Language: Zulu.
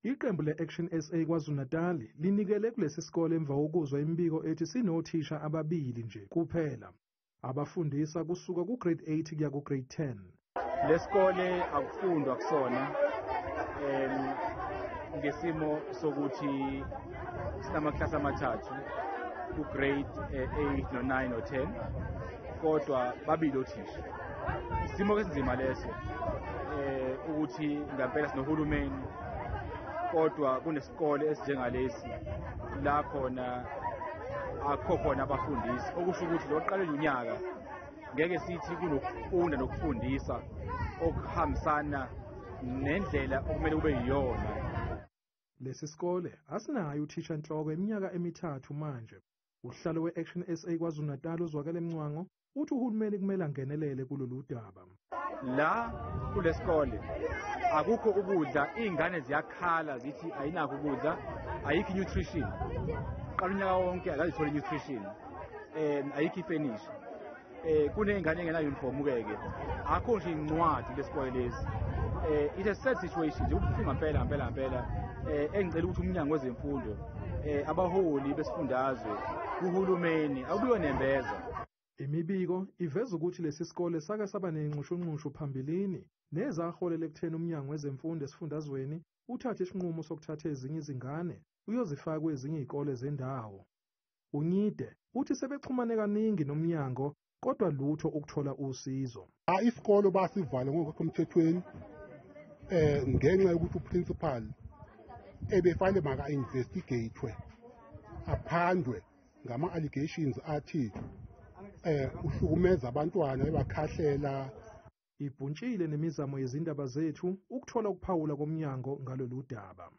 Iqembu le-Action SA KwaZulu-Natal linikele kulesi sikole emva kokuzwa imibiko ethi sinothisha ababili nje kuphela abafundisa kusuka ku-grade 8 kuya ku-grade 10. Lesikole akufundwa kusona ngesimo sokuthi sinamaklasi amathathu ku-grade 8 no-9 no-10, kodwa babili othisha. Isimo esinzima leso, ukuthi ngempela sinohulumeni kodwa kunesikole esinjengalesi la khona akukho khona abafundisi, okusho ukuthi lo qale unyaka ngeke sithi kunokufunda nokufundisa okuhambisana nendlela okumele kube yiyona. Lesi sikole asinayo uthisha nhloko iminyaka emithathu manje. Uhlalo we-Action SA KwaZulu-Natal uZwakele Mncwango uthi uhulumeni kumele angenelele kulolu daba. La kulesikole akukho ukudla, iy'ngane ziyakhala zithi ayinakho ukudla, ayikho i-nutrition. Qala unyaka wonke akazitholi i-nutrition, ayikho ifenisha, kuney'ngane engena-uniform ke-ke, akho nje iy'ncwadi kulesikole lesi. It's a sad situation nje, kubuhlungu ngempela ngempela ngempela. Engicela ukuthi umnyango wezemfundo, abaholi besifundazwe, kuhulumeni akubiwe nembeza. Imibiko iveza ukuthi lesi sikole sake saba nenxushunxushu phambilini nezaholela ekutheni umnyango wezemfundo esifundazweni uthathe isinqumo sokuthatha ezinye izingane uyozifaka kwezinye izikole zendawo. Unyide uthi sebexhumane kaningi nomnyango kodwa lutho ukuthola usizo. Isikolo basivala ngokungekho emthethweni ngenxa yokuthi uprincipal ebefanele maka-investigatwe, aphandwe ngama-allegations athi uhlukumeza abantwana, ebakhahlela. Ibhuntshile nemizamo yezindaba zethu ukuthola ukuphawula komnyango ngalolu daba.